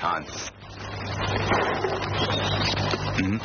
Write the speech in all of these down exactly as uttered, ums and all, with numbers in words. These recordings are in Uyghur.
Hans. Hm?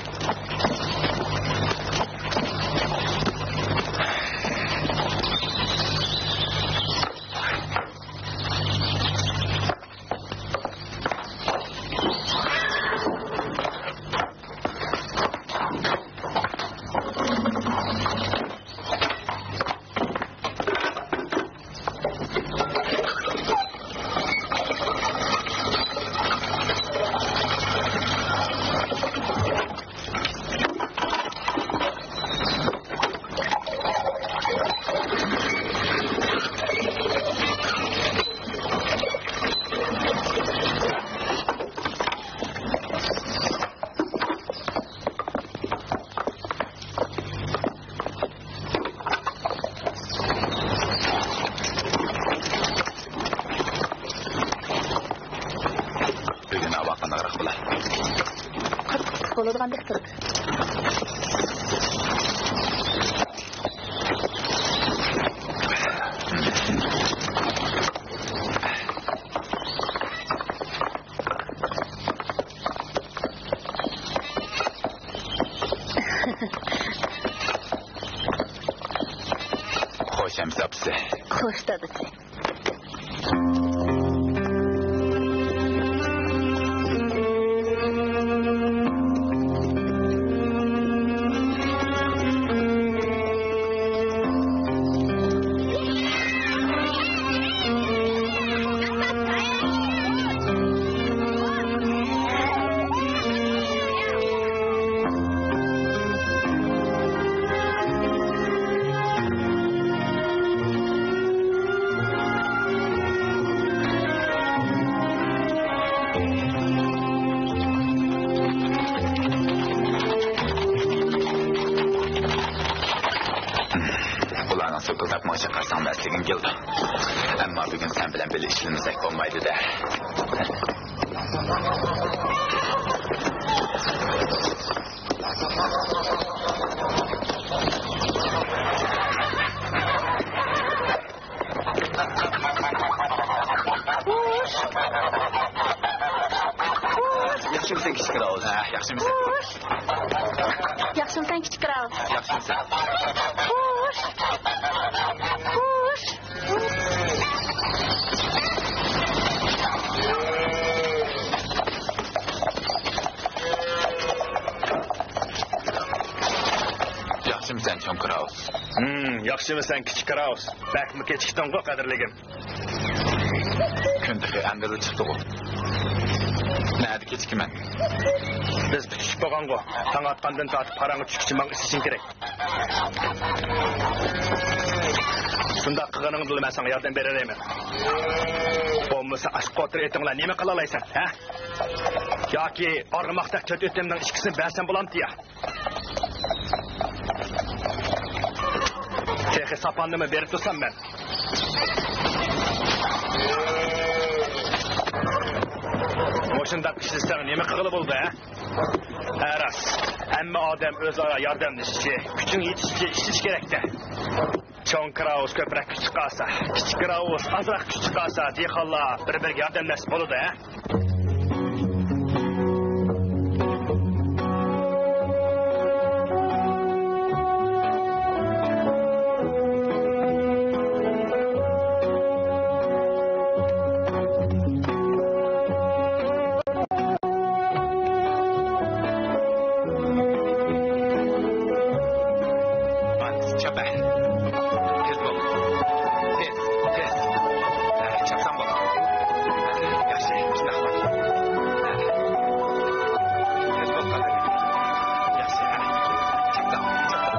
بۈگۈن ھاۋا قانداقراق بولاي؟ قاتتىق ئىسسىق بولىدىغاندەك تۇرىدۇ. خوش ئەمىسە ئاپىسى. خوش دادىسى. بۇلارنىڭ سوكۇلداپ مېڭىشىنى قارىساڭ مەستلىگۈم كېلىدۇ. ئەمما بۈگۈن سەن بىلەن بىللە ئىشلىمىسەك بولمايدۇ-دە. ياخشىمۇسەن، كىچىك راۋۇس؟ ھە، ياخشىمۇسەن؟ ياخشىمۇسەن، كىچىك راۋۇس؟ ياخشىمۇسەن؟ ياخشىمۇسەن، چوڭ راۋۇس؟ ھىم، ياخشىمۇسەن، كىچىك راۋۇس؟ بەكمۇ كېچىكتىڭغۇ، قەدىرلىكىم. كۈن تېخى ئەمدىلا چىقتىغۇ. نەدە كېچىكىمەن؟ بىز پۈتۈشۈپ بولغانغۇ. تاڭ ئاتقاندىن تارتىپ قاراڭغۇ چۈشكىچە ماڭا ئىشلىشىڭ كېرەك. شۇنداق قىلغىنىڭدىلا مەن ساڭا ياردەم بېرەلەيمەن. بولمىسا ئاشۇ قوتۇر ئېتىڭ بىلەن نېمە قىلالايسەن، ھە؟ ياكى ئارغىماقتەك تۆت ئېتىمنىڭ ئىككىسىنى بەرسەم بولامتى يا؟ تېخى ساپاننىمۇ بېرىپ تۇرسام مەن. مۇشۇنداق ئىشلىسەڭ نېمە قىلغىلى بولىدۇ، ھە؟ ھە، راست. ھەممە ئادەم ئۆزئارا ياردەملىشىشى، كۈچىڭ يېتىشىچە ئىشلىشى كېرەك-دە. چوڭ كىراۋۇس كۆپرەك كۈچ چىقارسا، كىچىك كىراۋۇس ئازراق كۈچ چىقارسا، دېھقانلار بىر-بىرىگە ياردەملەشسە بولىدۇ، ھە؟ چاپە. تېز بول. تېز، تېز. ھە، چاپسان بول. ياخشى، شۇنداق. تېز بول، قادىر. ياخشى، ھە. چاپسان، چاپسان.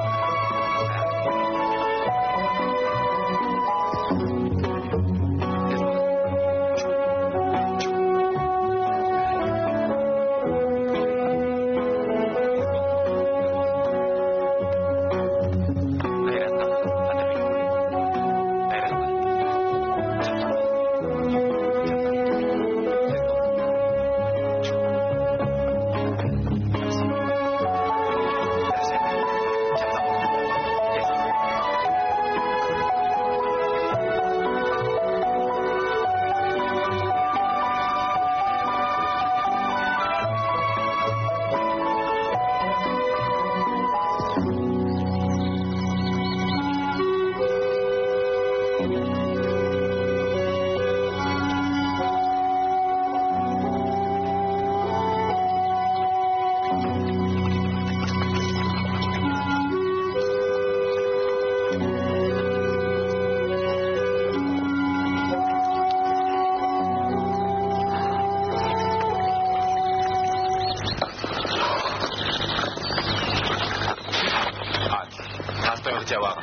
جاۋاب.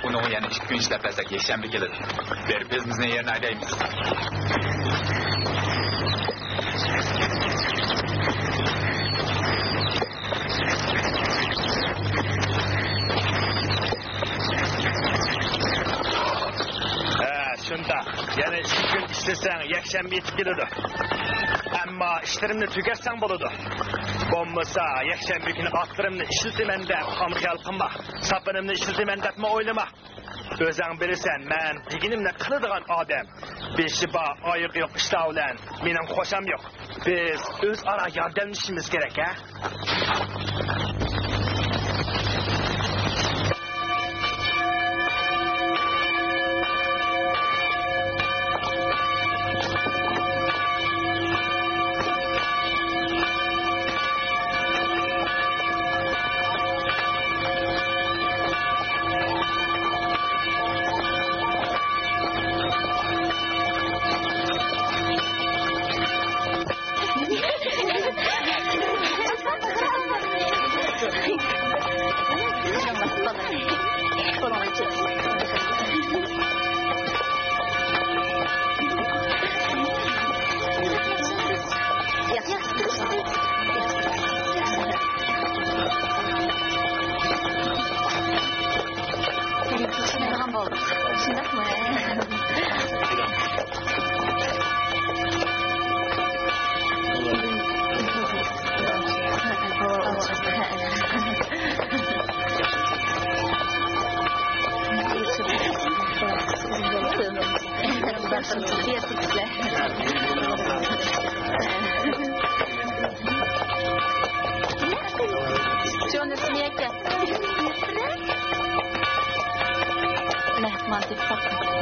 ئۇنىڭغا يەنە ئىككى كۈن ئىشلەپ بەرسەك، يەكشەنبە كېلىدۇ. بېرىپ ئۆزىمىزنىڭ يېرىنى ھەيدەيمىز. ھە، شۇنداق. يەنە ئىككى كۈن ئىشلىسەڭ، يەكشەنبە يېتىپ كېلىدۇ. ئەمما ئىشلىرىمنى تۈگەتسەڭ بولىدۇ. بولمىسا، يەكشەنبە كۈنى ئاتلىرىمنى ئىشلىتىمەن دەپ خام خىيال قىلما. ساپىنىمنى ئىشلىتىمەن دەپمۇ ئويلىما. ئۆزەڭ بىلىسەن، مەن دېگىنىمنى قىلىدىغان ئادەم. بېشى بار، ئايىغى يوق ئىشلار بىلەن مېنىڭ خوشام يوق. بىز ئۆزئارا ياردەملىشىشىمىز كېرەك، ھە؟ شۇنداقمۇ؟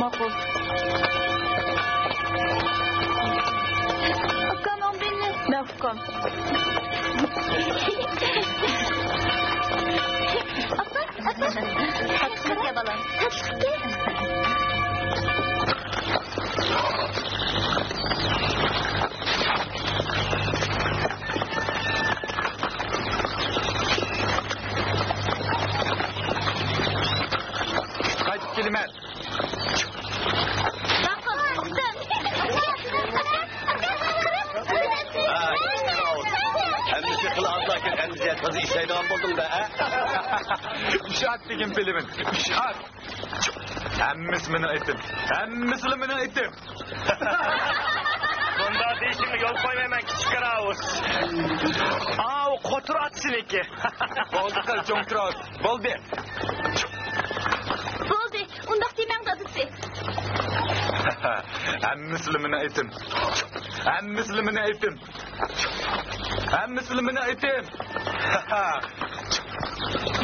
ماقۇل. ئاكام ئاڭ بېنى. مەھكام. ئاپا، ئاپا. تاتلىق يا بالام. تاتلىق. قايتىپ كېلىمەن. ھەممىسى خىل ئاتلاكەن، ئەمدى تازا ئىشلەيدىغان بولدۇڭ-دە، ھە؟ ئۈچ ئات دېگىن پىلىمىن، ئۈچ ئات. ھەممىسى مېنىڭ ئېتىم، ھەممىسىلا مېنىڭ ئېتىم. بۇنداق دېيىشىڭگە يول قويمايمەن، كىچىك قىراۋۇس. ئاۋۇ قوتۇر ئات سېنىڭكى. بولدى قىز، چوڭ قىراۋۇس، بولدى. بولدى، ئۇنداق دېمەڭ، دادىسى. ھەممىسىلا مېنىڭ ئېتىم. ھەممىسىلا مېنىڭ ئېتىم. ھەممىسىلا مېنىڭ ئېتىم.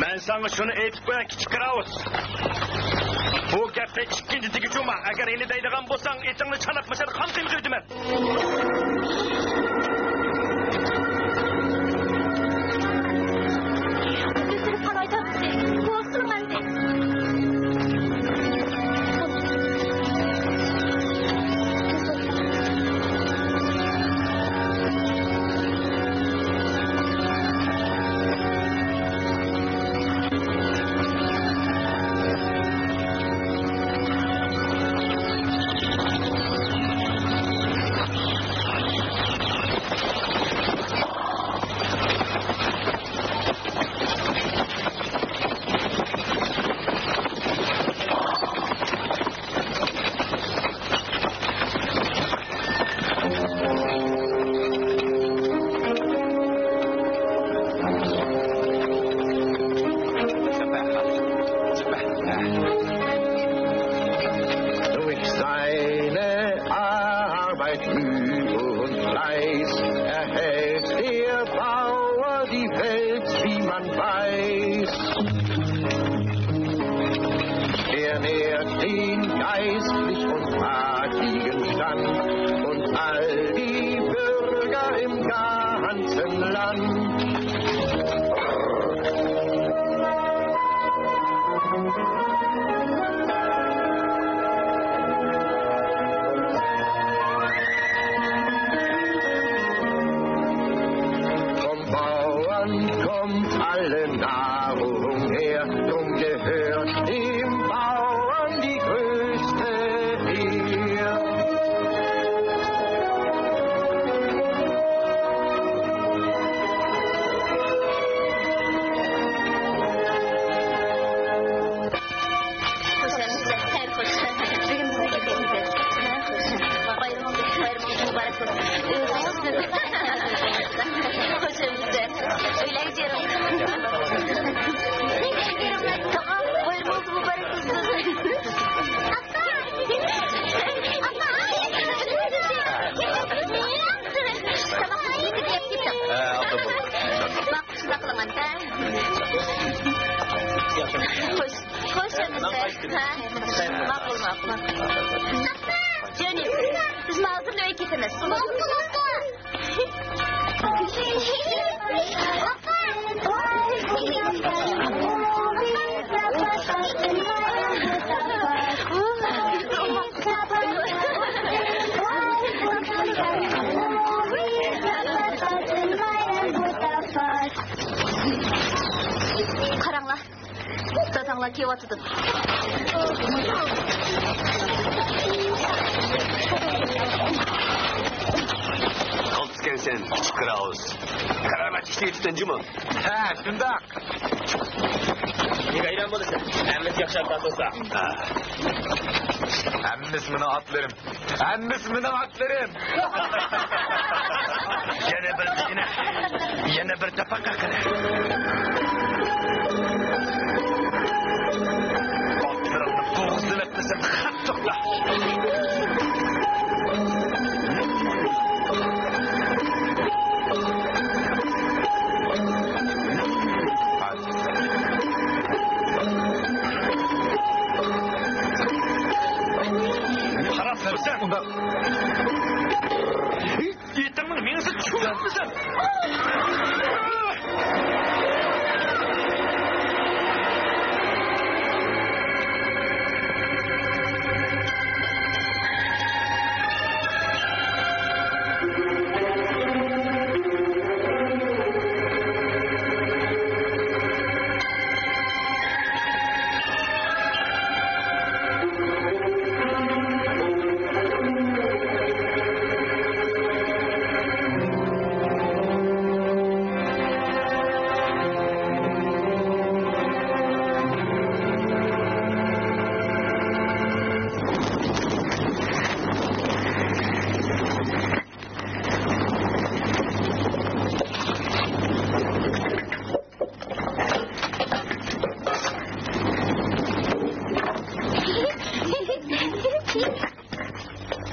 مەن ساڭا شۇنى ئېيتىپ قوياي، كىچىك قىراۋۇس. بۇ گەپنى ئىككىنچى تېگىچە ئۇرما. ئەگەر يەنە دەيدىغان بولساڭ، ئېتىڭنى چاناق ماشاق قان قىيمىقى ئېتىمەن. كۆتۈرۈپ قالاي، دادىسى. قورقۇڭ ئەمدى. Durch seine Arbeit, Mühe und Fleiß erhält der Bauer die Welt, wie man weiß. Er nährt den geistlich und adligen Stand und all die Bürger im ganzen Land. Vom Bauern kommt alle Nahrung her, drum gehört خوش ئەمىسە. ھە؟ ماقۇل، ماقۇل. جېنى، بىز ھازىر ئۆيگە كېتىمىز. ماقۇل، ئاكا. قاراڭلار، داداڭلار كېلىۋاتىدۇ. قالتىسكەنسەن، كىچىك كىراۋۇس. كارامەت ئىشلىۋېتىپسەن جۇمۇ. ھە، شۇنداق. نېگە ھەيران بولىسەن؟ ھەممىسى ياخشى ئاتلار. ھە. ھەممىسى مېنىڭ ئاتلىرىم. ھەممىسى مېنىڭ ئاتلىرىم. يەنە بىر دېگىنە. يەنە بىر دەپە قاقىرە. ئاتلىرىمنى بوغۇزلىۋەتمىسەم، خەپ توختا. قاراپ سەن ئۇنداق. ئېتىڭنىڭ مېڭىسى چۈشۈپ كەتمىسۇن.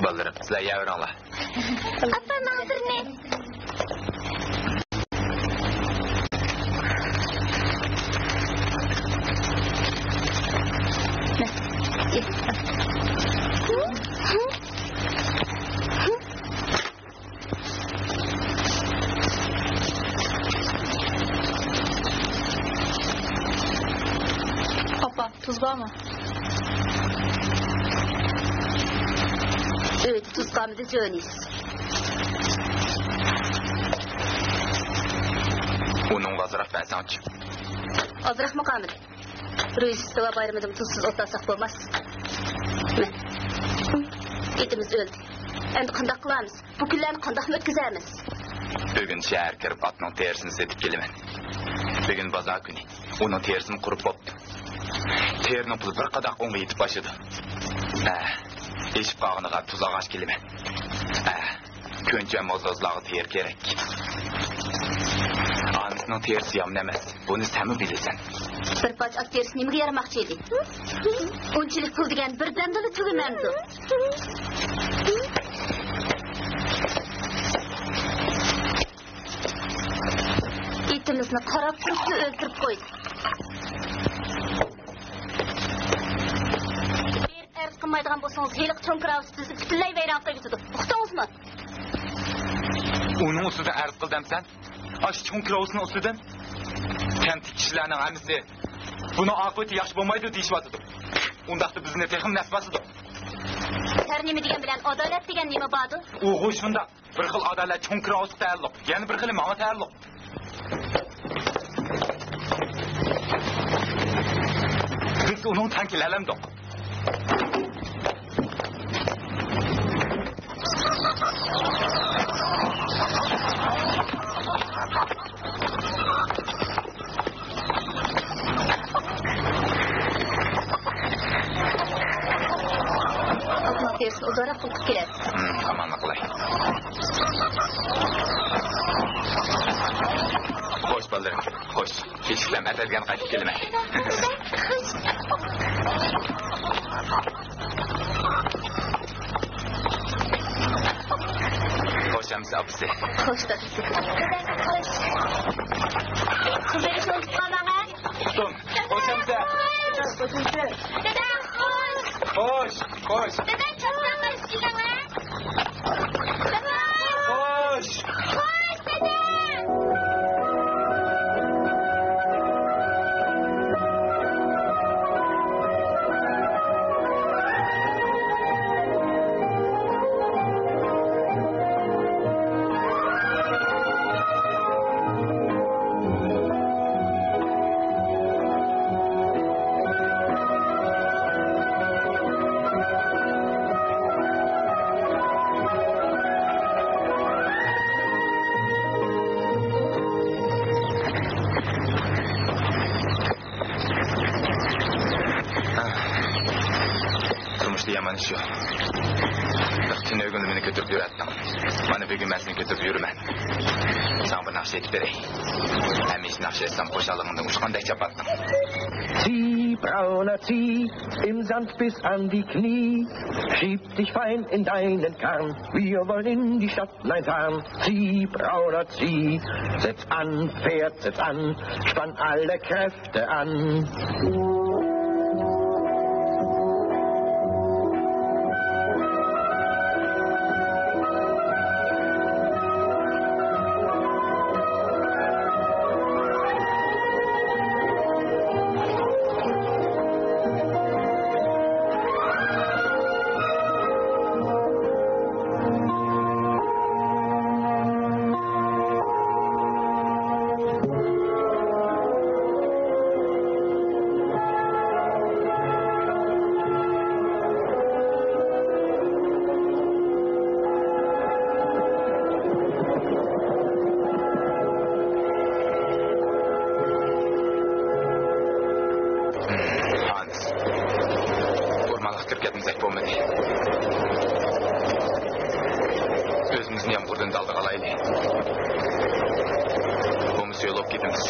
بالىلىرىم، سىلەر يەۋېرىڭلار. ئاپا، ماڭا بىرنى. ئاپا، تۇز بارمۇ؟ ئۆيدە تۇز قالمىدى، جونىس. ئۇنىڭغا ئازراق بەرسەڭچۇ؟ ئازراقمۇ قالمىدى. روژدېستۋا بايرىمىدا تۇزسىز ئولتۇرساق بولماس. مە. ئېتىمىز ئۆلدى. ئەمدى قانداق قىلارمىز؟ بۇ كۈنلەرنى قانداقمۇ ئۆتكۈزەرمىز؟ بۈگۈن شەھەرگە كىرىپ ئاتنىڭ تېرىسىنى سېتىپ كېلىمەن. بۈگۈن بازار كۈنى. ئۇنىڭ تېرىسىمۇ قۇرۇپ بوپتۇ. تېرىنىڭ پۇلى بىر قاداق ئوڭغا يېتىپ ئاشىدۇ. ھە، ئېشىپ قالغىنىغا تۇز ئالغاچ كېلىمەن. ھە، كۆنچە موزدازلارغا تېرە كېرەك. ئانىسىنىڭ تېرىسى يامان ئەمەس. بۇنى سەنمۇ بىلىسەن. بىر پارچە ئات تېرىسى نېمىگە يارىماقچى ئىدى؟ ئۇنچىلىك پۇل دېگەن بىر دەمدىلا تۈگىمەمدۇ؟ ئېتىمىزنى قاراپ تۇرۇپلا ئۆلتۈرۈپ قويدى. ئەرز قىلمايدىغان بولسىڭىز، ھېلىقى چوڭ كىراۋۇس بىزنى پۈتۈنلەي ۋەيران قىلىۋېتىدۇ. ئۇقتىڭىزمۇ؟ ئۇنىڭ ئۈستىدىن ئەرز قىل دەمسەن؟ ئاشۇ چوڭ كىراۋۇسنىڭ ئۈستىدىن؟ كەنتتىكى كىشىلەرنىڭ ھەممىسى بۇنىڭ ئاقىۋىتى ياخشى بولمايدۇ دېيىشىۋاتىدۇ. ئۇنداقتا بىزنى تېخىمۇ نەس باسىدۇ. ھەر نېمە دېگەن بىلەن ئادالەت دېگەن نېمە باردۇ؟ ئۇغۇ شۇنداق. بىر خىل ئادالەت چوڭ كىراۋۇسقا تەئەللۇق، يەنە بىر خىلى ماڭا تەئەللۇق. بىز ئۇنىڭغا تەڭ كېلەلەمدۇق؟ ئاتنىڭ تېرىسىنى ئۇزارراق قىلىپ كېلەر. ھىم، ئامانلىق بىلەن. خوش، بالىلىرىم، خوش. كەچلىك بىلەن ئەتىگەن قايتىپ كېلىمەن. خوش ئەمىسە ئاپىسى. خوش دادىسى. خوش. قىزىنى ئۇنتۇپ قالماڭ ھە. ئۇقتۇم. خوش ئەمىسە. دادا، خوش! خوش، خوش. دادا، چاتاقلار ئىچىدىڭلار. دادا! خوش! خوش، دادا! تۇرمۇشتا يامان ئىش يوق. تۈن ئۆگۈنلىرىنى كۆتۈرۈپ يۈرەتتىڭ. مانا بۈگۈن مەن سېنى كۆتۈرۈپ يۈرىمەن. ساڭا بىر ناخشا ئېيتىپ بېرەي. ھەمىشە ناخشا ئېيتسام خۇشاللىقىڭدىن ئۇچقاندەك چاپاتتىڭ. Zieh, brauner Zieh, im Sand bis an die Knie, schieb dich fein in deinen Kahn, wir wollen in die Stadt. Nein, Zahn, zieh, brauner Zieh, setz an, Pferd, setz an, spann alle Kräfte an. ئورمانلىققا كىرىپ كەتمىسەك بولمىدى. ئۆزىمىزنى يامغۇردىن دالدىغا ئالايلى. بولمىسا يول بولۇپ كېتىمىز.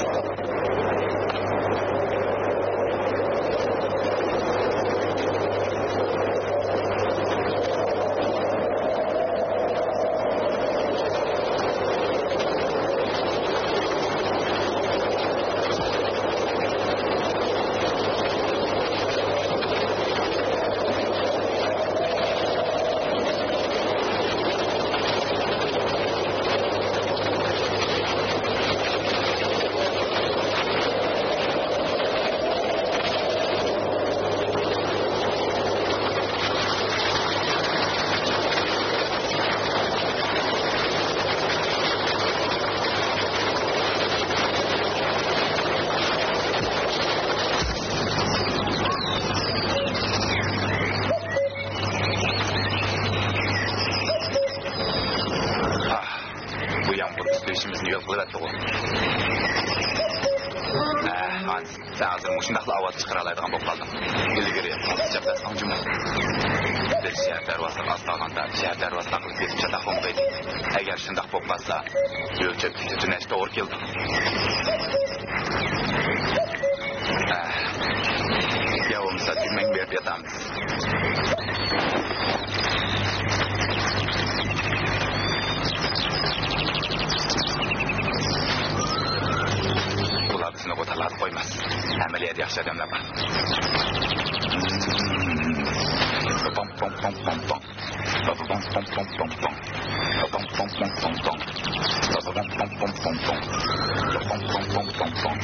بۇ يامغۇر ئۈستى بېشىمىزنى يول قىلىۋەتتىغۇ. ھە، ھانس، سەن ھازىر مۇشۇنداقلا ئاۋاز چىقىرالايدىغان بولۇپ قالدىڭ. ئىلگىرى قالتىس چاپلاتساڭ جۇمۇ. بىز شەھەر دەرۋازىسىغا ئاز قالغاندا، شەھەر دەرۋازىسىنى قىلىپ كېتىپ چاتاق بولمايدۇ. ئەگەر شۇنداق بولۇپ قالسا، يول چۆپتىن تۈتۈن توغرا كېلىدۇ. ھە، يا بولمىسا تۈگمەڭ بېرىپ ياتامىز. بۇلار بىزنى ئوتاقلاردا قويماس. ھەممىلا يەردە ياخشى ئادەملەر بار. پوم، پوم، پوم، پوم، پوم. پوم، پوم، پوم، پوم، پوم. پوم، پوم، پوم، پوم، پوم. پوم، پوم، پوم، پوم، پوم. پوم، پوم، پوم، پوم، پوم.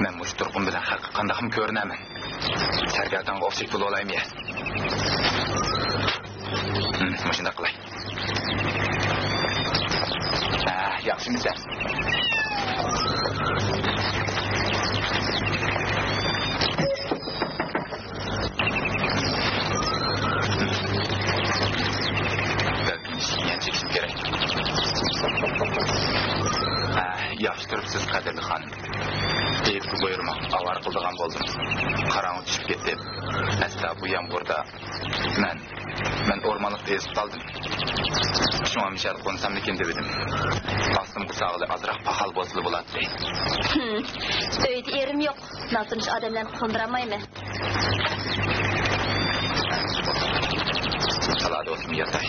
مەن مۇشۇ تۇرقۇم بىلەن خەققە قانداقمۇ كۆرۈنەمەن؟ سەرگەردانغا ئوخشاش بولۇۋالايمۇ يا؟ مۇشۇنداق قىلاي. ھە، ياخشىمۇ سەن؟ بەلكىم يەنە چېكىشىم كېرەك. ھە، ياخشى تۇرۇپسىز، قەدىرلىك خانىم. ئېيتقا بۇيرۇماڭ، ئاۋارە قىلىدىغان بولدۇم. قاراڭغۇ چۈشۈپ كېتىپ، ئەسلا بۇ يامغۇردا مەن، مەن ئورمانلىقتا ئېزىپ قالدىم. شۇڭا مۇشۇ يەردە قونساممىكىن دېۋىدىم. ئاستىمغا ساغلى ئازراق پاخال بولسىلا بولاتتى. ھىم، ئۆيدە ئېرىم يوق. ناتونۇش ئادەملەرنى قوندۇرالمايمەن. تالادا ئولتۇرۇپ ياتاي.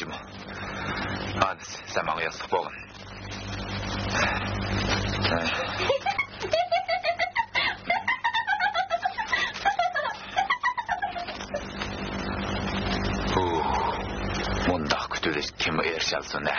جىمۇ. ئانىس، سەن ماڭا ياستۇق بولغىن. ھۇ، مۇنداق كۈتۈۋېلىشكە كىم ئېرىشەلسۇن، ھە؟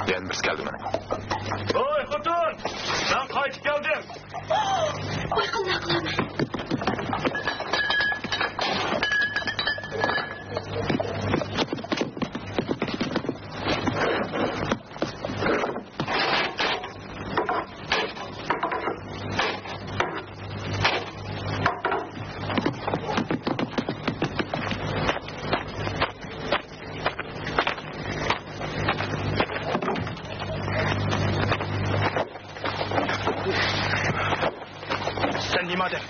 يەنە بىرسى كەلدى مانا. ھوي خوتۇن، مەن قايتىپ كەلدىم. ۋاي، قانداق قىلىمەن؟ سەن نېمە ئادەم؟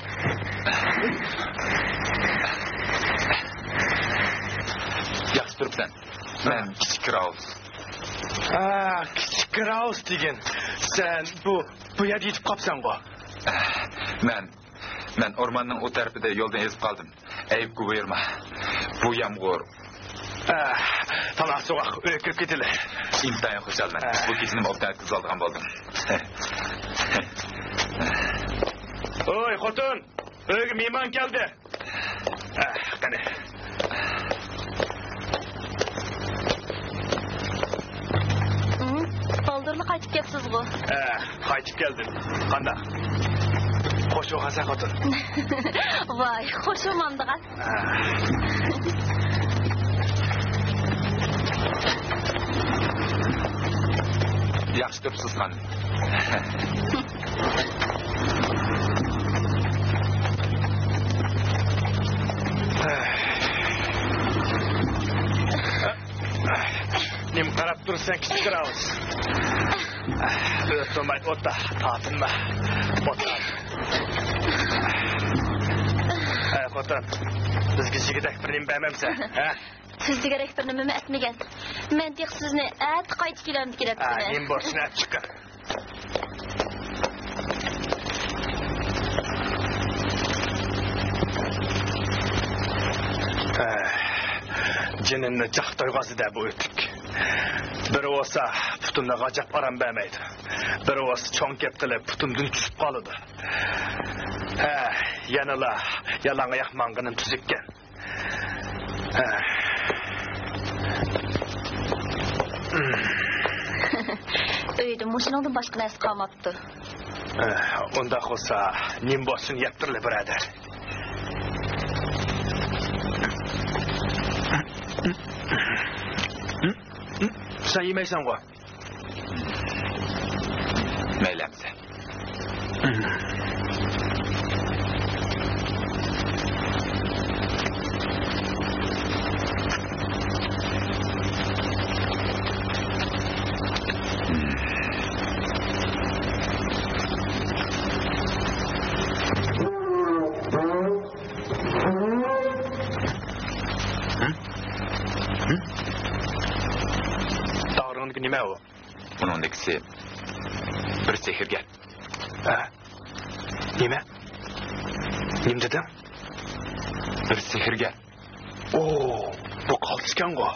ياخشى تۇرۇپسەن. مەن كىچىك راۋۇس. ھە، كىچىك راۋۇس دېگىن. سەن بۇ، بۇ يەردە يېتىپ قاپسەنغۇ؟ مەن، مەن ئورماننىڭ ئۇ تەرىپىدە يولدىن ئېزىپ قالدىم. ئەيىبكە بۇيرۇما. بۇ يامغۇر. ئە، تالا سوغۇق، ئۆيگە كىرىپ كېتىلى. ئىنتايىن خۇشالمەن. ئە. بۇ كېچىنى ئوبدان ئۆتكۈزۈۋالىدىغان بولدۇم. ھوي، خوتۇن! ئۆيگە مېھمان كەلدى. ئە، قېنى. ھىم، بالدۇرلا قايتىپ كەپسىزغۇ؟ ئە، قايتىپ كەلدىم. قانداق؟ خوش بولغانسەن خوتۇن. ۋاي، خوش بولمامدىغان. ياخشى تۇرۇپسىز خانىم. نېمە قاراپ تۇرسەن، كىچىك راۋۇس؟ ئۆتۈنمەي ئوتتا تارتىنما. ئوتتا. ھەي خوتۇن، بىزگە جىگدەك بىر نېمە بەرمەمسەن، ھە؟ سىز دېگەندەك بىر نېمىمۇ ئەتمىگەن. مەن تېخى سىزنى ئەتە قايتىپ كېلەمدىكىن ئەتتىم. ھە، نېمە بولسۇن، ئەپ چىقىڭ. جېنىمنى جاق تويغازدى-دە بۇ ئۆتۈك. بىرى بولسا پۇتۇمنى غاجاپ ئارام بەرمەيدۇ. بىرى بولسا چوڭ گەپ قىلىپ پۇتۇمدىن چۈشۈپ قالىدۇ. ھە، يەنىلا يالاڭ ئاياق ماڭغىنىم تۈزۈككەن. ئۆيدە مۇشۇنىڭدىن باشقا نەرسە قالماپتۇ. ئۇنداق بولسا، نېمە بولسۇن يەپ تۇرلى، بۇرادەر. سەن يېمەيسەنغۇ؟ مەيلى ئەمىسە. داغرىڭدىكى نېمە ئۇ؟ ئۇنىڭدىكىسى بىر سېھىرگەر. ھە؟ نېمە؟ نېمە دېدىڭ؟ بىر سېھىرگەر. ئو، بۇ قالتىسكەنغۇ؟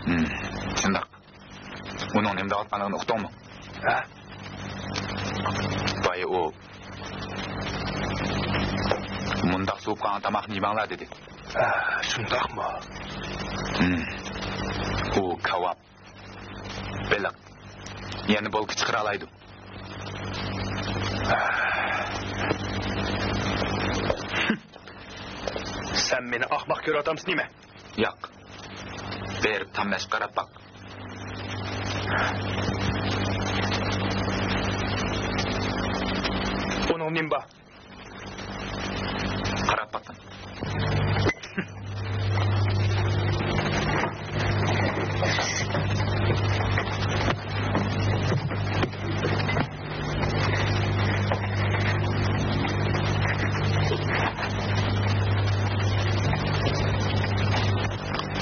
ھىم، شۇنداق. ئۇنىڭ نېمە دەۋاتقانلىقىنى ئۇقتۇڭمۇ؟ ھە؟ بايا ئۇ مۇنداق سوۋۇپ قالغان تاماقنى يېمەڭلار دېدى. ھە، شۇنداقمۇ؟ ھىم. ئۇ كاۋاپ، بېلىق، يەنە بولكا چىقىرالايدۇ. سەن مېنى ئاخماق كۆرۈۋاتامسەن نېمە؟ ياق. بېرىپ تاملاشقا قاراپ باق. ئۇنىڭ نېمە بار؟ قاراپ باققىن.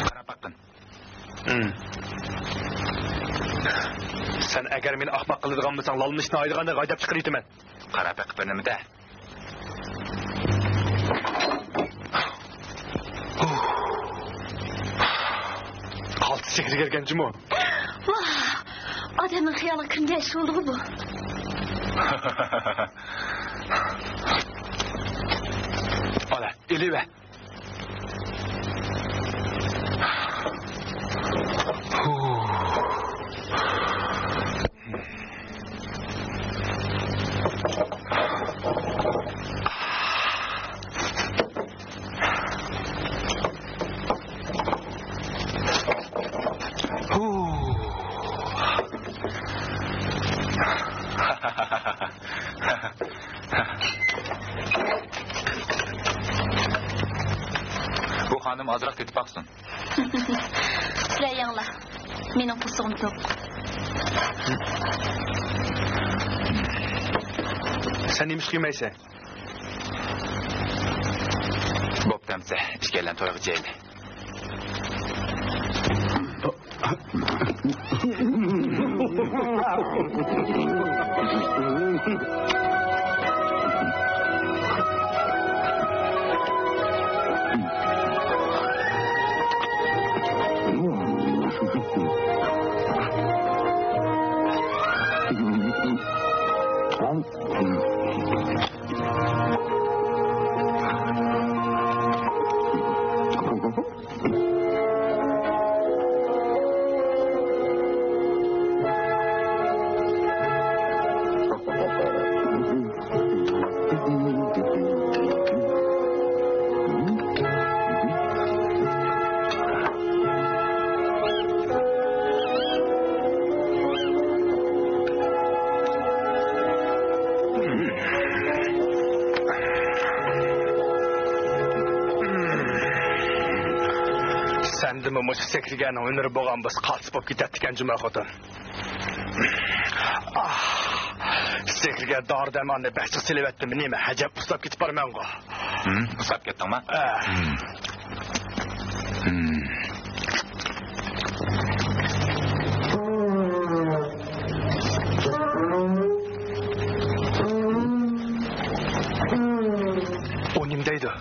قاراپ باققىن. ھىم. سەن ئەگەر مېنى ئاخماق قىلىدىغان بولساڭ، لالمىشنى ھايدىغاندەك ھايداپ چىقىرىۋېتىمەن. قاراپ بېقىپ بىر نېمە دە. قالتىس سېكىرگەن جۇمۇ. ۋاھ! ئادەمنىڭ خىيالىغا كىرمىگەن ئىش بولدىغۇ بۇ. ئالا، ئېلىۋە. بۇ خانىم ئازراق تېتىپ باقسۇن. سىلەر يەڭلار. مېنىڭ قورسىقىم توق. سەن نېمە ئىش قىلمايسەن؟ بوپتۇ ئەمسە، ئىككىيلەن تويغا چىقايلى. سەندىمۇ مۇشۇ سېكىرگەننىڭ ھۈنىرى بولغان بولسا، قالتىس بولۇپ كېتەتتىكەن جۇما خوتۇن. ئاھ، سېكىرگە دارى دەرماننى بەك جىق سېلىۋەتتىم، نېمە ئەجەب ئۇسساپ كېتىپ بارىمەنغۇ. ھىم، ئۇسساپ كەتتىڭما؟ ئە. ھىم. ھىم. ئۇ نېمە دەيدۇ؟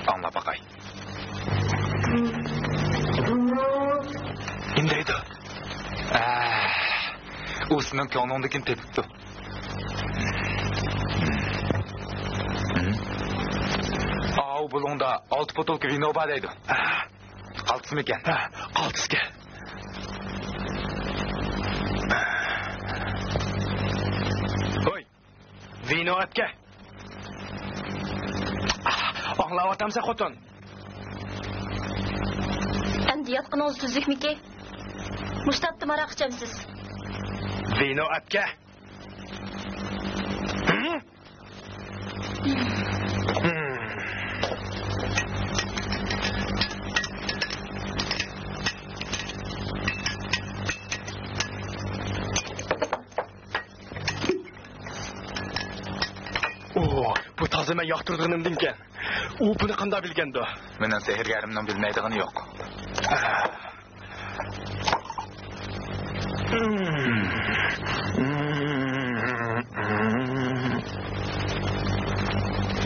ئاڭلاپ باقاي. نېمە دەيدۇ؟ ئە، ئۇ سېنىڭ كۆڭلۈڭدىكىنى تېپىپتۇ. ئاۋۇ بۇلۇڭدا ئالتە بوتۇلكا ۋىنو بار دەيدۇ. قالتىسمىكەن؟ ھە، قالتىسكەن. ھوي، ۋىنو ئەپكە. ئاھ، ئاڭلاۋاتامسەن خوتۇن؟ ئەمدى ياتقىنىڭىز تۈزۈكمىكى؟ مۇشتاتتا ماراق ئىچەمسىز؟ ۋىنو ئەپكە. ئۇ، بۇ تازا مەن ياقتۇرىدىغىنىمدىنكەن. ئۇ بۇنى قانداق بىلگەندۇ؟ مېنىڭ سېھىرگەرىمنىڭ بىلمەيدىغىنى يوق.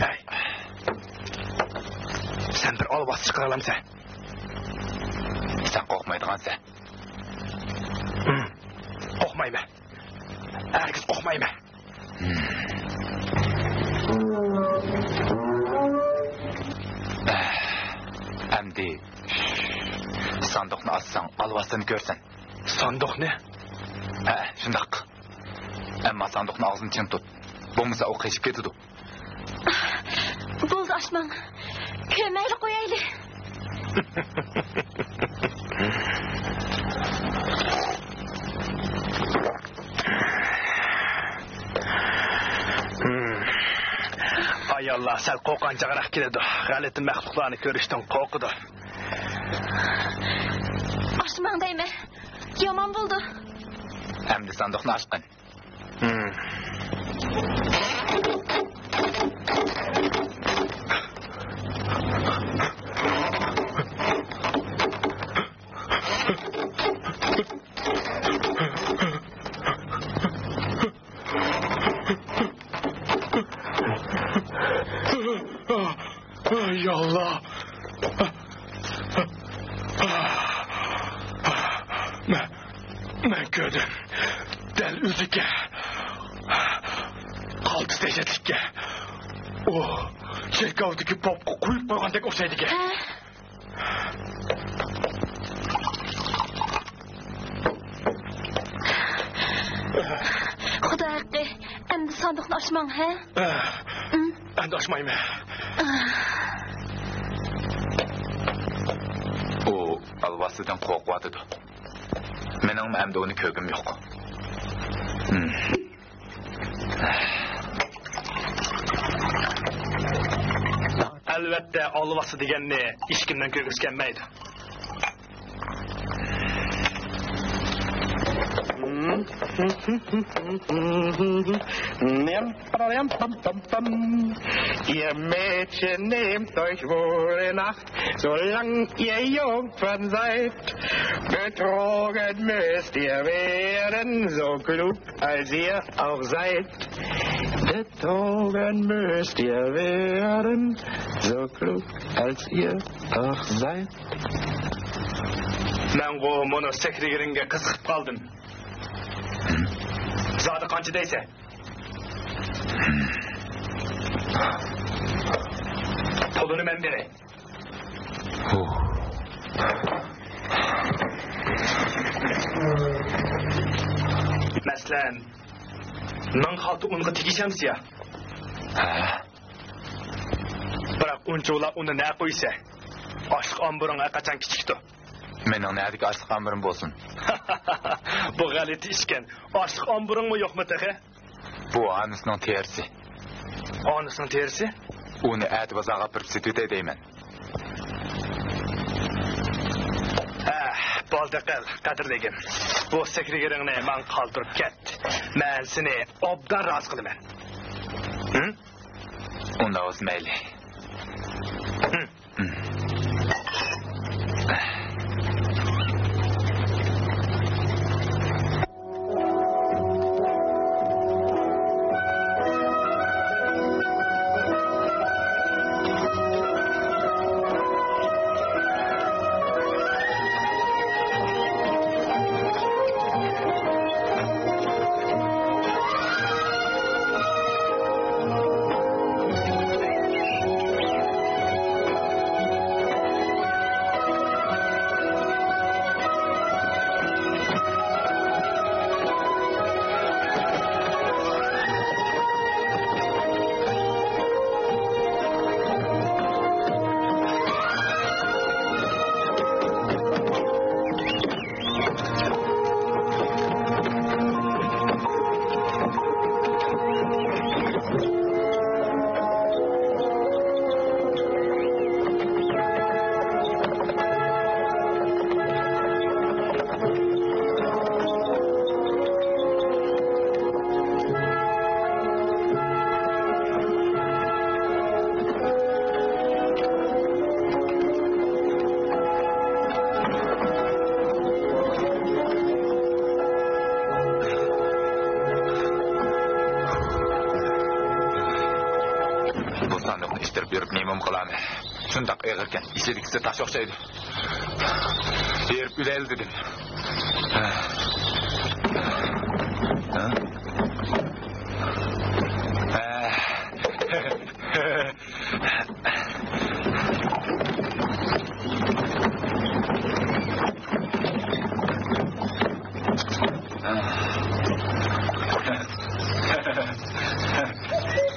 ھەي. سەن بىر ئالۋاستى چىقىرالامسەن؟ سەن قورقمايدىغانسەن. قورقمايمەن. ھەرگىز قورقمايمەن. ئەمدى ساندۇقنى ئاچساڭ، ئالۋاستىنى كۆرىسەن. ساندۇقنى؟ ھە، شۇنداق. ئەمما ساندۇقنى ئاغزىنى چىڭ تۇت. بولمىسا ئۇ قېچىپ كېتىدۇ. بولدى، ئاچماڭ. كۆرمەيلى قويايلى. ئاياللار سەل قورقۇنچاقراق كېلىدۇ. غەلىتە مەخلۇقلارنى كۆرۈشتىن قورقىدۇ. ئاچماڭ دەيمەن. يامان بولدى. ئەمدى ساندۇقنى ئاچقىن. يا الله. مەن، مەن كۆردۈم. دەل ئۆزىكەن. قالتىس دەھشەتلىككەن. ئۇ چېركاۋدىكى پوپقا قويۇپ قويغاندەك ئوخشايدىكەن. ھە؟ خۇدا ھەققى، ئەمدى ساندۇقنى ئاچماڭ، ھە؟ ئەمدى ئاچمايمەن. ئۇ ئالۋاستىدىن قورقۇۋاتىدۇ. مېنىڭمۇ ئەمدى ئۇنى كۆرگۈم يوق. ئەلۋەتتە، ئالۋاستى دېگەننى ھېچكىمنىڭ كۆرگۈسى كەلمەيدۇ. Ihr Mädchen, nehmt euch wohl in Acht, solange ihr Jungfern seid. Betrogen müsst ihr werden, so klug als ihr auch seid. Betrogen müsst ihr werden, so klug als ihr auch seid. مەنغۇ مۇنۇ سېھرىگىرىڭگە قىزىقىپ قالدىم. زادى قانچە دەيسەن؟ پۇلىنى مەن بېرەي. مەسىلەن، مىڭ خالتا ئۇنغا تېگىشەمسە يا؟ ھە؟ بىراق ئۇنچىۋالا ئۇنى نە قويسە؟ ئاشلىق ئامبىرىڭ ھەرقاچان كىچىكتۇ. مېنىڭ نەدىكى ئاشلىق ئامبىرىم بولسۇن؟ بۇ غەلىتە ئىشكەن. ئاشلىق ئامبىرىڭمۇ يوقمۇ تېخى؟ بۇ ئانىسىنىڭ تېرىسى. ئانىسىنىڭ تېرىسى؟ ئۇنى ئەتە بازارغا ئاپىرىپ سېتىۋېتەي دەيمەن. ھە، بولدى قىل، قەدىرلىگىن. بۇ سېھرىگىرىڭنى ماڭا قالدۇرۇپ كەت. مەن سېنى ئوبدان رازى قىلىمەن. ھە؟ ئۇنداق بولسا مەيلى. ھە. بۇ ساندۇقنى ئىتتىرىپ يۈرۈپ نېمىمۇ قىلامەن؟ شۇنداق ئېغىركەن، ئىچىدىكىسى تاش ئوخشايدۇ. ھېرىپ ئۆلەيلى دېدىم.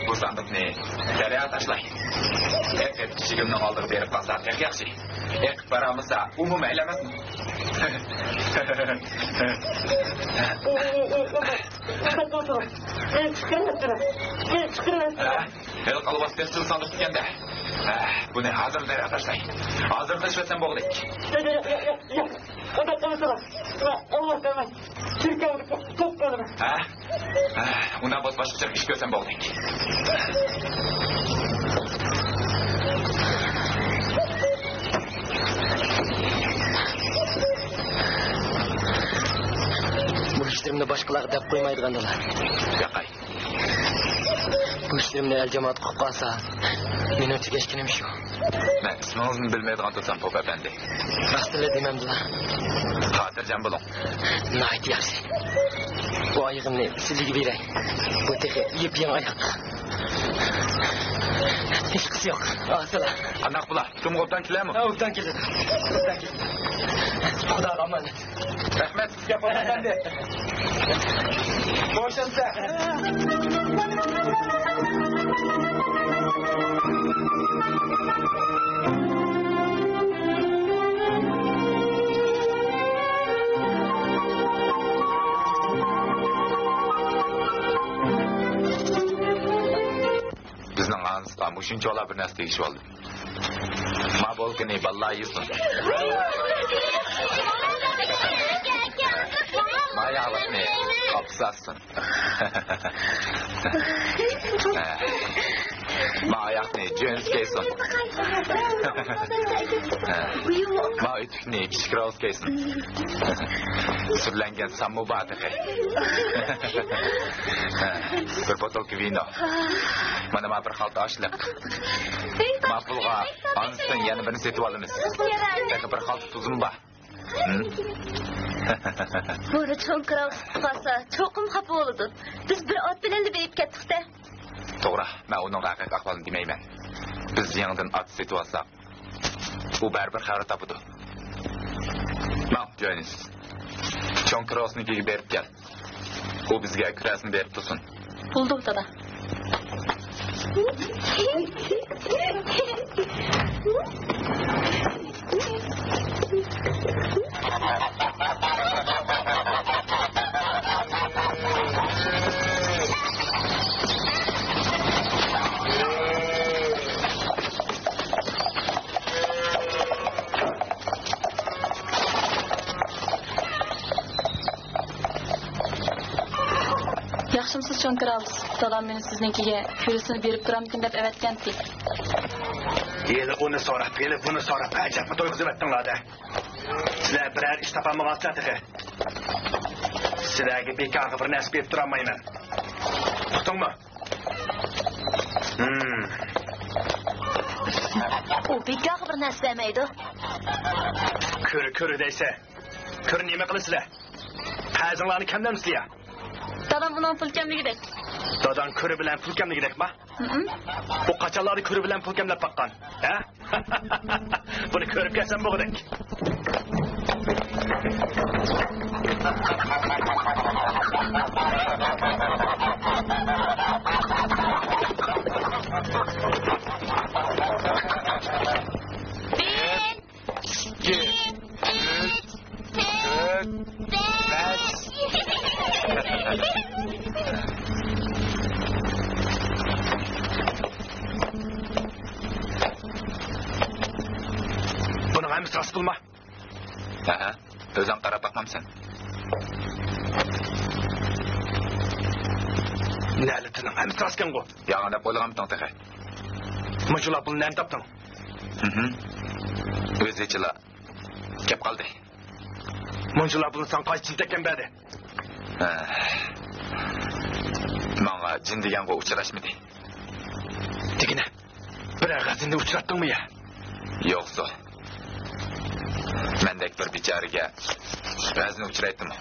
بۇ ساندۇقنى دەرياغا تاشلاي. ئەكەت ئىشىكىم. ئالدىغا بېرىپ قالسا تېخى ياخشى. ئېقىپ بارالمىسا، ئۇمۇ مەيلى ئەمەسمۇ؟ ئۇ، ئۇ، ئۇ، ئۇ، ئۇ، ھە؟ ھېلىقى ئالۋاس تېخىچىلا ساندۇق ئىكەندە. ھە، بۇنى ھازىر دەرھال تاشلاي. ھازىر تاشلىۋەتسەم بولغۇدەك. ياق، ياق، ياق، ياق. ئۇنداق قىلمىسىڭىز، مەن ئالۋاس دەيمەن. تۈركىيەدە توپ قالىمەن. ھە؟ ھە، ئۇنداق بولسا باشقىچە ئىش كۆرسەم بولغۇدەك. بۇ ئىشلىرىمنى باشقىلارغا دەپ قويمايدىغاندىلا. ياقاي. بۇ ئىشلىرىمنى ئەل جامائەت قىلىپ قالسا، مېنىڭ تۈگەشكىنىم شۇ. مەن ئىسمىڭىزنى بىلمەيدىغان تۇرسام، پوپ ئەپەندى. راستىنلا دېمەمدىلا. خاتىرجەم بولۇڭ. ناھايىتى ياخشى. بۇ ئايىغىمنى سىلىگە بېرەي. بۇ تېخى يېپيېڭى ئاياق. ھېچقىسى يوق. ئاسىلا. قانداق بۇلار؟ ئۇكام ئوبدان كېلەرمۇ؟ ھە، ئوبدان كېلىدۇ. ئوبدان كېلىدۇ. خۇداغا ئامانەت. رەھمەت سىزگە، پوپ ئەپەندى. بوشۇڭسە. بىزنىڭ ھانىسقا مۇشۇنچىۋالا بىر نەرسە تېگىشىۋالدى. ما بولكىنى بالىلار يېسۇن. ما ياغلىقنى ئاپىسى ئاسسۇن. ما ئاياغنى جونس كىيسۇن. ما ئۆتۈكنى كىچىك راۋۇس كىيسۇن. سۈرلەنگەن ساممۇ بار تېخى. بىر بوتۇلكا ۋىنو. مانا، ما بىر خالتا ئاشلىق. ما پۇلغا ئانىسىدىن يەنە بىرنى سېتىۋالىمىز. تېخى بىر خالتا تۇزۇم بار. ھىم؟ بۇنى چوڭ كىراۋ تۇتۇپ قالسا، چوقۇم خاپا بولىدۇ. بىز بىر ئات بىلەنلا بېرىپ كەتتۇق-دە. توغرا، مەن ئۇنىڭغا ھەقىقىي ئەھۋالنى دېمەيمەن. بىز يېڭىدىن ئات سېتىۋالساق، ئۇ بەرىبىر خەۋەر تاپىدۇ. ماڭ، جوينىس. چوڭ كىراۋسنىڭكىگە بېرىپ كەل. ئۇ بىزگە كۈرەسىنى بېرىپ تۇرسۇن. بولدى، دادا. ياخشىمسىز، چوڭ كىراۋس؟ دادام مېنى سىزنىڭكىگە كۈرىسىنى بېرىپ تۇرامدىكىن دەپ ئەۋەتكەنتى. ھېلى ئۇنى سوراپ، ھېلى بۇنى سوراپ، ئەجەبمۇ تويغۇزۇۋەتتىڭلار-دە. سىلەر بىرەر ئىش تاپالمىغانسىلەر تېخى. سىلەرگە بىكارغا بىر نەرسە بېرىپ تۇرالمايمەن. ئۇقتۇڭمۇ؟ ھىم. ئۇ بىكارغا بىر نەرسە بەرمەيدۇ. كۈرە، كۈرە دەيسە. كۈرە نېمە قىلىسىلەر؟ قەرزىڭلارنى كەملەمسىلەر يا؟ دادام بۇنىڭ پۇل كەملىكىدەك. داداڭ كۈرە بىلەن پۇل كەملىكىدەكما؟ ھىم. ئۇ قاچانلاردىن كۈرە بىلەن پۇل كەملەپ باققان؟ ھە؟ بۇنى كۆرۈپ كەلسەم بولغۇدەك. بىر، ئىككى، ئۈچ، تۆت، بەش. بۇنىڭ ھەممىسى راست پۇلما؟ ھە، ھە. ئۆزۈڭ قاراپ باقمامسەن؟ نەلىتىنىڭ ھەممىسى راستكەنغۇ؟ يالغان دەپ ئويلىغانمىدىڭ تېخى؟ مۇشۇلار پۇلنى نەدىن تاپتىڭ؟ ھىم. ئۆزىچىلا كەپ قالدى. مۇنچىلا پۇلنى ساڭا قايسى جىن تەككەن بەردى؟ ھە. ماڭا جىن دېگەنغۇ ئۇچراشمىدى. دېگىنە، بىرەر غەزىننى ئۇچراتتىڭمۇ يا؟ يوقسۇ. مەندەك بىر بىچارىگە غەزىنە ئۇچرايتتىمۇ؟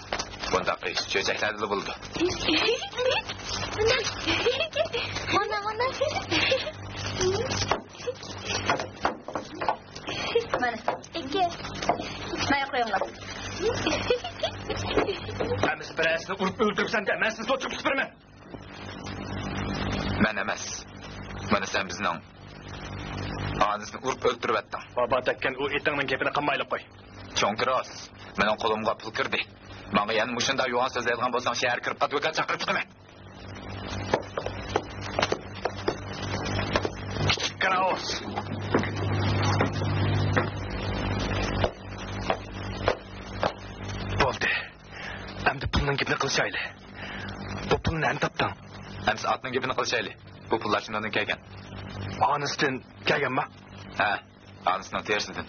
بۇنداق ئىش چۆچەكلەردىلا بولىدۇ. مانا، مانا. مانا، ئىككى. مانا قويۇڭلار. ئەمىسە بىرەرسىنى ئۇرۇپ ئۆلتۈرۈپسەن دە، مەن سىزنى سوتقا تۇتۇپ بېرىمەن. مەن ئەمەس. مانا سەن بىزنىڭ ئانىسىنى ئۇرۇپ ئولتۇرۇۋەتتىڭ. بابا تەككەن ئۇ ئېتىڭنىڭ گېپىنى قىلمايلى قوي. چوڭ كىروس، مېنىڭ قولۇمغا پۇل كىردى. ماڭا يەنە مۇشۇنداق يوغان سۆزلەيدىغان بولساڭ، شەھەرگە كىرىپ قات، ۋېكىل چاقىرىپ چىقىمەن. كىچىك كىروس. بولدى. ئەمدى پۇلنىڭ گېپىنى قىلىشايلى. بۇ پۇلنى نەدىن تاپتىڭ؟ ئەمسە ئاتنىڭ گېپىنى قىلىشايلى. بۇ پۇللار شۇنىڭدىن كەلگەن. ئانىسىدىن كەلگەنما؟ ھە، ئانىسىنىڭ تېرىسىدىن.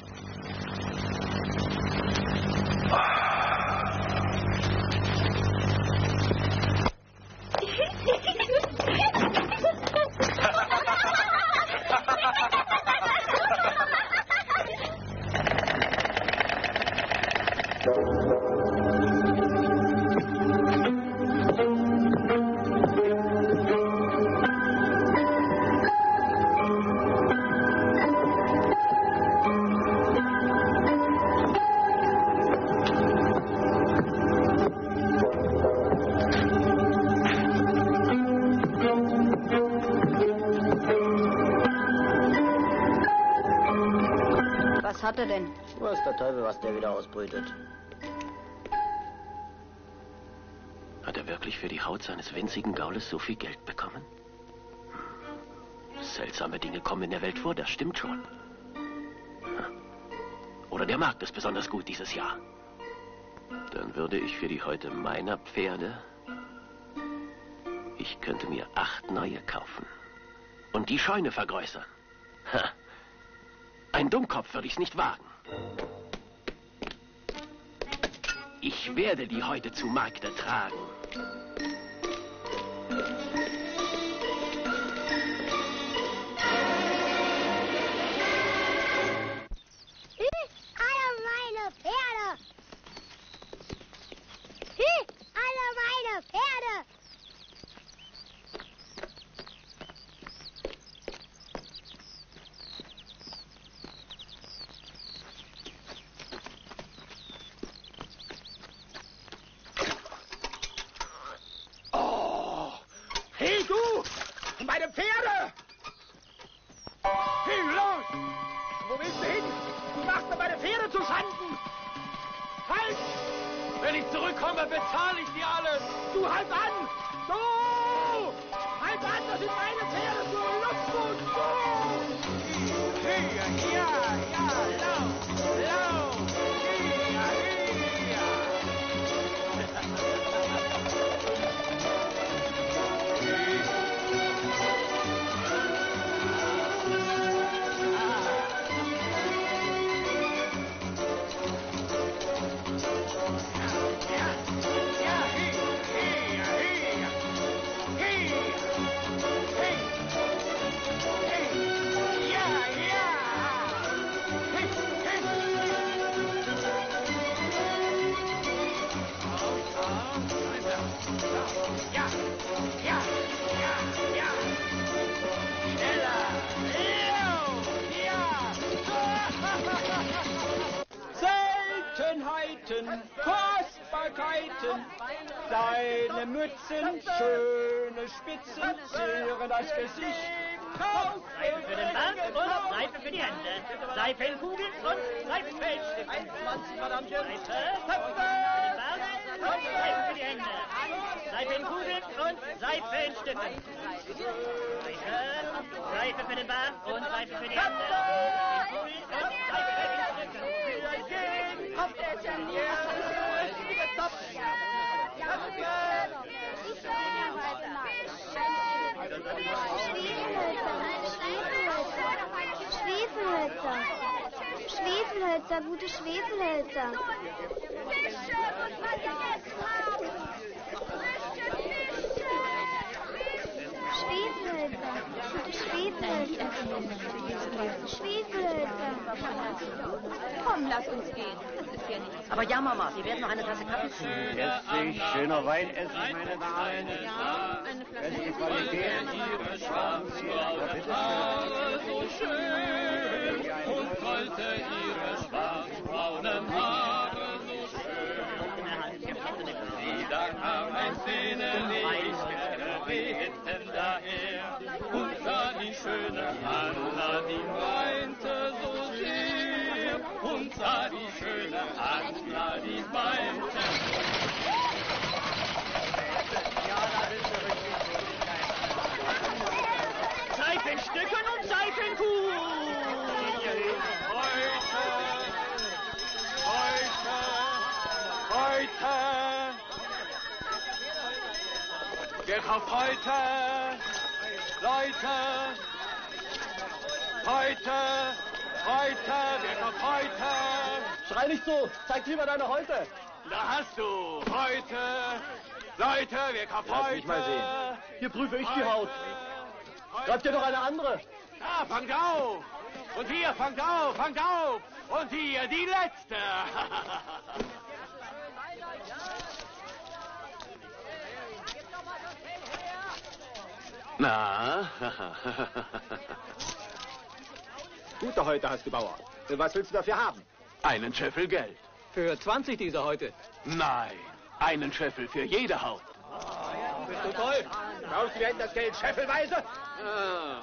Was hat er denn? Weiß der Teufel, was der wieder ausbrütet. Hat er wirklich für die Haut seines winzigen Gaules so viel Geld bekommen? Hm. Seltsame Dinge kommen in der Welt vor, das stimmt schon. Oder der Markt ist besonders gut dieses Jahr. Dann würde ich für die Häute meiner Pferde, ich könnte mir acht neue kaufen. Und die Scheune vergrößern. Ha. Ein Dummkopf würde ich's nicht wagen. Ich werde die Häute zu Markte tragen. Hü, alle meine Pferde! Hü, alle meine Pferde! Oh, hey du! Meine Pferde! Hey, los! Wo willst du hin? Du machst mir meine Pferde zu Schanden! Halt! Wenn ich zurückkomme, bezahle ich dir alles! Du, halt an! Du! Halt an, das sind meine Pferde! Du, los, du, du! Hey, ja, ja, lauf, lauf! Hey, ja, hey, ja! Ja, ja, ja, ja. Schneller. Ja, ja. Seltenheiten, Kostbarkeiten. Seine Mützen, schöne Spitzen, zieren das Gesicht. Seife für den Bart und Seife für die Hände. Seifenkugeln und Seifenfellstifte. Seife für den Bart und Seife für die Hände. Seifenkugeln und Seifenfellstifte. Seife, Seife für den Bart und Seife für die Hände. Seifenkugeln und Seifenfellstifte. Schwefelhölzer, Schwefelhölzer, Schwefelhölzer, gute Schwefelhölzer. Schwefelhölzer, gute Schwefelhölzer, Schwefelhölzer. Komm, lass uns gehen. Das ist ja nicht Aber ja, Mama, wir werden noch eine Tasse Kaffee trinken. Jetzt sehe ich schöner Wein, essen, meine Damen. Ja, eine Flasche Whisky. Beste Qualität. Ihre schwarzen Haare so schön und sollte ihre schwarzen braunen Haare so schön. Sie dann kam ein Sehnenlicht, der Regen daher, und sah die schöne Anna, die weinte so Seifenstücken und Seifenkuchen. Heute, heute, heute. Wer kauft heute? Leute, heute, heute, wer kauft heute? Schrei nicht so, zeig lieber deine Häute. Da hast du heute. Leute, wer kauft heute? Lass mich mal sehen. Hier prüfe ich die Haut. Greift dir doch eine andere. Da, fangt auf! Und hier, fangt auf, fangt auf! Und hier die letzte! Na? Gute Häute hast du, Bauer. Was willst du dafür haben? Einen Scheffel Geld. Für zwanzig diese Häute. Nein, einen Scheffel für jede Haut. Bist du toll? Glaubst du, wir hätten das Geld scheffelweise? Ah,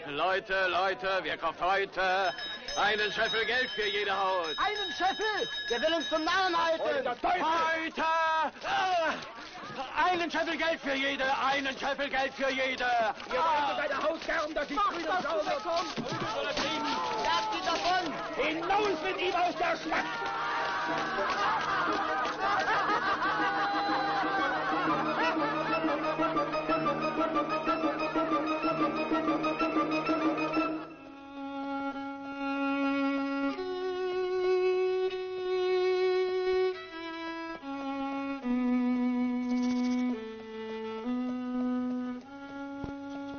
Leute, Leute, wer kauft heute einen Scheffel Geld für jede Haut? Einen Scheffel? Der will uns zum Narren halten. Heute der Teufel! Heute! Ah! Einen Scheffel Geld für jede, einen Scheffel Geld für jede. Ihr wollt bei der Hausgaben, dass ich grün und blau wird. Prügel soll er kriegen. Lasst ihn davon! Hinaus mit ihm aus der Stadt!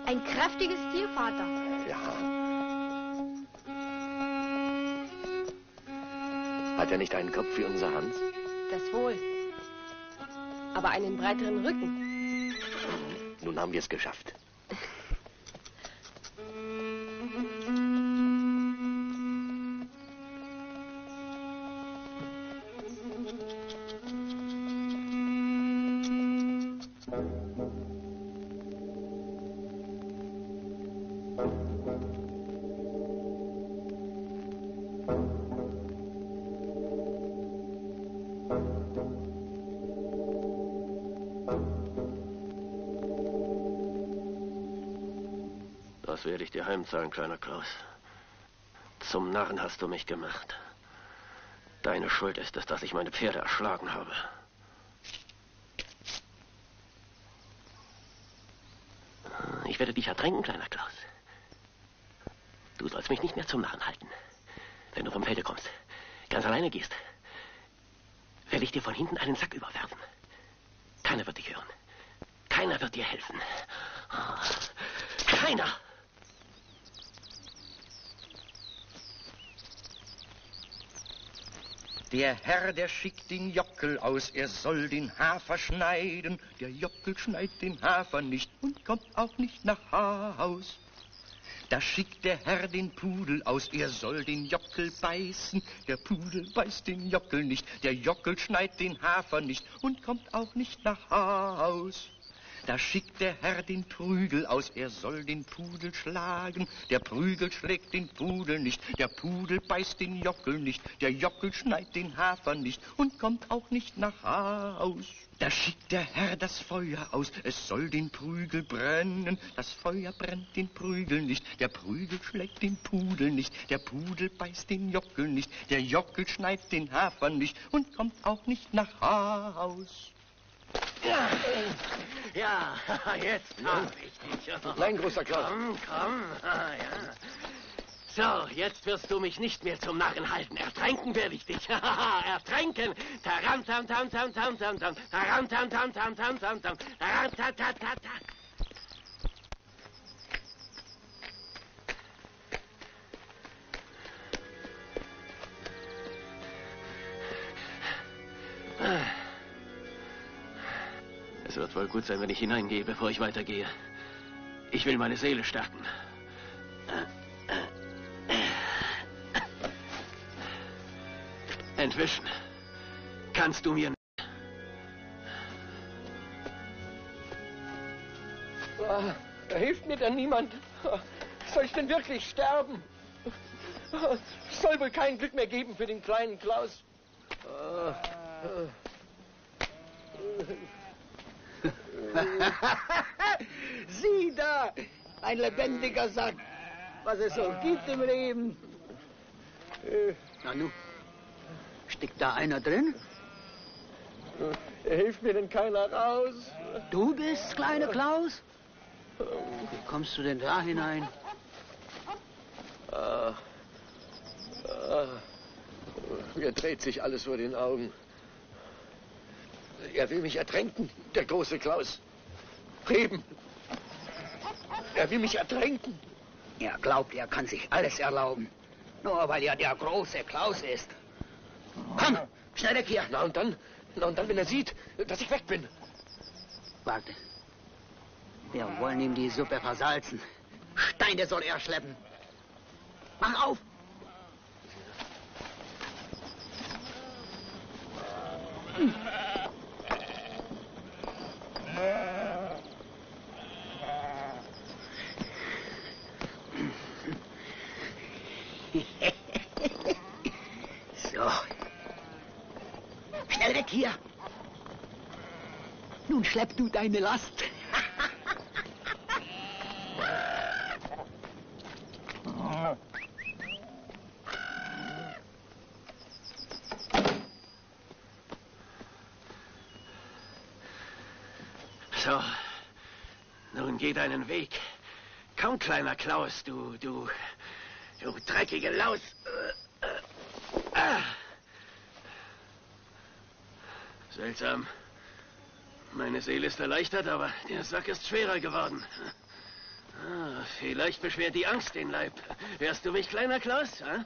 Ein kräftiges Tier, Vater. Ja. Hat er nicht einen Kopf wie unser Hans? Das wohl. Aber einen breiteren Rücken. Nun haben wir es geschafft. Das werde ich dir heimzahlen, kleiner Klaus. Zum Narren hast du mich gemacht. Deine Schuld ist es, dass ich meine Pferde erschlagen habe. Ich werde dich ertränken, kleiner Klaus. Du sollst mich nicht mehr zum Narren halten. Wenn du vom Felde kommst, ganz alleine gehst, werde ich dir von hinten einen Sack überwerfen. Keiner wird dich hören. Keiner wird dir helfen. Keiner! Der Herr, der schickt den Jockel aus, er soll den Hafer schneiden. Der Jockel schneidt den Hafer nicht und kommt auch nicht nach Haus. Da schickt der Herr den Pudel aus, er soll den Jockel beißen. Der Pudel beißt den Jockel nicht, der Jockel schneidt den Hafer nicht und kommt auch nicht nach Haus. Da schickt der Herr den Prügel aus, er soll den Pudel schlagen. Der Prügel schlägt den Pudel nicht, der Pudel beißt den Jockel nicht, der Jockel schneidt den Hafer nicht und kommt auch nicht nach Haus. Da schickt der Herr das Feuer aus, es soll den Prügel brennen. Das Feuer brennt den Prügel nicht, der Prügel schlägt den Pudel nicht, der Pudel beißt den Jockel nicht, der Jockel schneidt den Hafer nicht und kommt auch nicht nach Haus. Ja, ja, jetzt hab ich dich. Nein, großer Klaus. Komm, komm. Ja. So, jetzt wirst du mich nicht mehr zum Narren halten. Ertränken werde ich dich. Ertränken. Taram, tam, tam, tam, tam, tam, tam. Taram, tam, tam, tam, tam, tam, tam. Taram, ta, ta, ta, ta. Es wird wohl gut sein, wenn ich hineingehe, bevor ich weitergehe. Ich will meine Seele stärken. Entwischen. Kannst du mir Ah, hilft mir denn niemand? Soll ich denn wirklich sterben? Es soll wohl kein Glück mehr geben für den kleinen Klaus. Ah. Sieh da, ein lebendiger Sack. Was es so gibt im Leben. Nanu, steckt da einer drin? Hilft mir denn keiner raus? Du bist kleine Klaus? Wie kommst du denn da hinein? Ah, ah, mir dreht sich alles vor den Augen. Er will mich ertränken, der große Klaus. Preben. Er will mich ertränken. Er glaubt, er kann sich alles erlauben. Nur weil er der große Klaus ist. Komm, schnell weg hier. Na und dann? Na und dann, wenn er sieht, dass ich weg bin. Warte. Wir wollen ihm die Suppe versalzen. Steine soll er schleppen. Mach auf! So. Schnell weg hier! Nun schlepp du deine Last. So, nun geh deinen Weg. Komm, kleiner Klaus, du, du, du dreckige Laus. Ah. Seltsam. Meine Seele ist erleichtert, aber der Sack ist schwerer geworden. Ah, vielleicht beschwert die Angst den Leib. Hörst du mich, kleiner Klaus? Hm?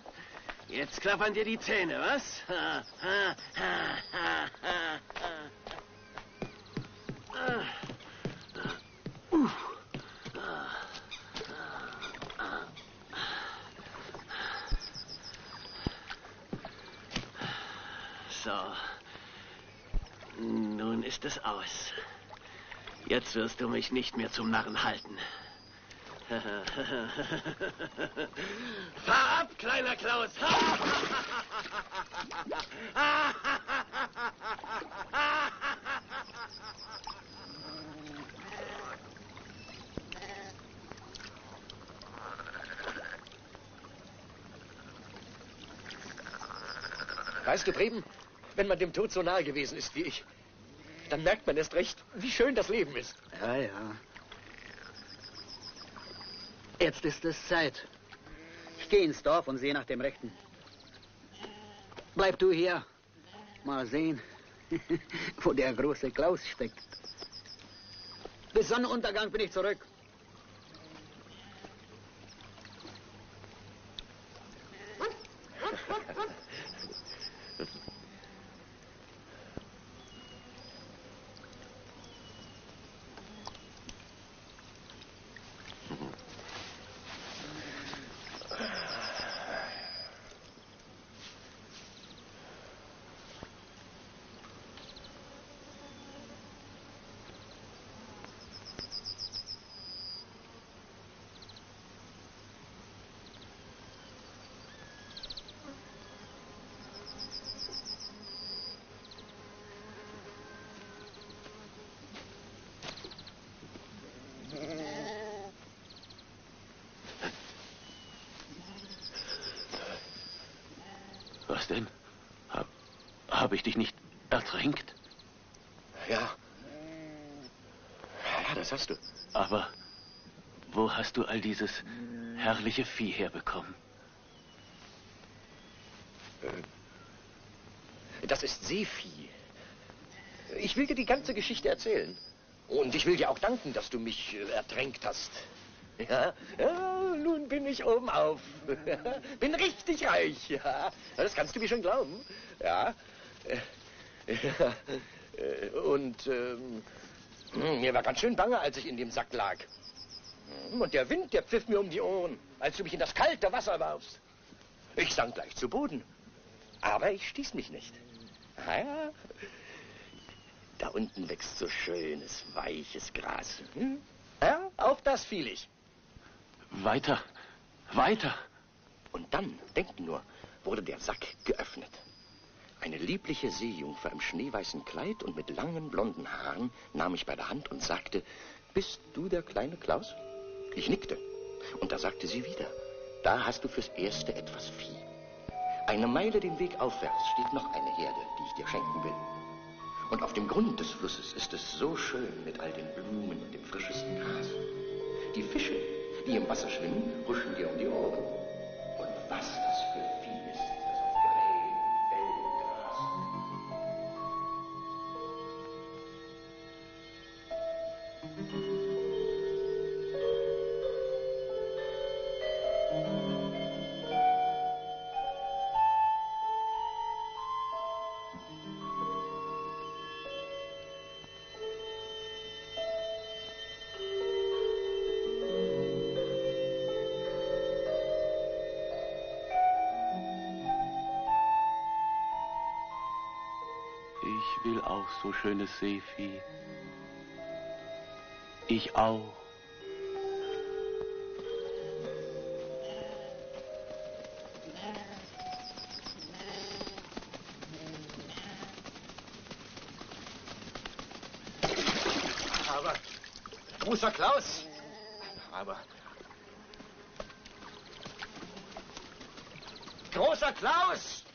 Jetzt klappern dir die Zähne, was? So. Nun ist es aus. Jetzt wirst du mich nicht mehr zum Narren halten. Fahr ab, kleiner Klaus! Weißt du, Preben, wenn man dem Tod so nahe gewesen ist wie ich, dann merkt man erst recht, wie schön das Leben ist. Ja, ja. Jetzt ist es Zeit. Ich gehe ins Dorf und sehe nach dem Rechten. Bleib du hier. Mal sehen, wo der große Klaus steckt. Bis Sonnenuntergang bin ich zurück. Was denn? Hab, hab ich dich nicht ertränkt? Ja. Ja, ja, das hast du. Aber wo hast du all dieses herrliche Vieh herbekommen? Äh, das ist Seevieh. Ich will dir die ganze Geschichte erzählen. Und ich will dir auch danken, dass du mich, äh, ertränkt hast. Ja, ja, nun bin ich obenauf. Bin richtig reich, ja. Das kannst du mir schon glauben. Ja. Äh, ja. Äh, und, ähm, mir war ganz schön bange, als ich in dem Sack lag. Und der Wind, der pfiff mir um die Ohren, als du mich in das kalte Wasser warfst. Ich sank gleich zu Boden. Aber ich stieß mich nicht. Ah ja, da unten wächst so schönes, weiches Gras. Hm? Ja, auf das fiel ich. Weiter, weiter. Und dann, denk nur, wurde der Sack geöffnet. Eine liebliche Seejungfer im schneeweißen Kleid und mit langen blonden Haaren nahm mich bei der Hand und sagte: „Bist du der kleine Klaus?“ Ich nickte. Und da sagte sie wieder: „Da hast du fürs Erste etwas Vieh. Eine Meile den Weg aufwärts steht noch eine Herde, die ich dir schenken will. Und auf dem Grund des Flusses ist es so schön mit all den Blumen und dem frischesten Gras. Die Fische, die im Wasser schwimmen, huschen dir um die Ohren. Und was das für Vieh ist, das auf grellem, wellem Gras.“ Ich will auch so schönes Seevieh. Ich auch. Aber, großer Klaus! Aber, großer Klaus!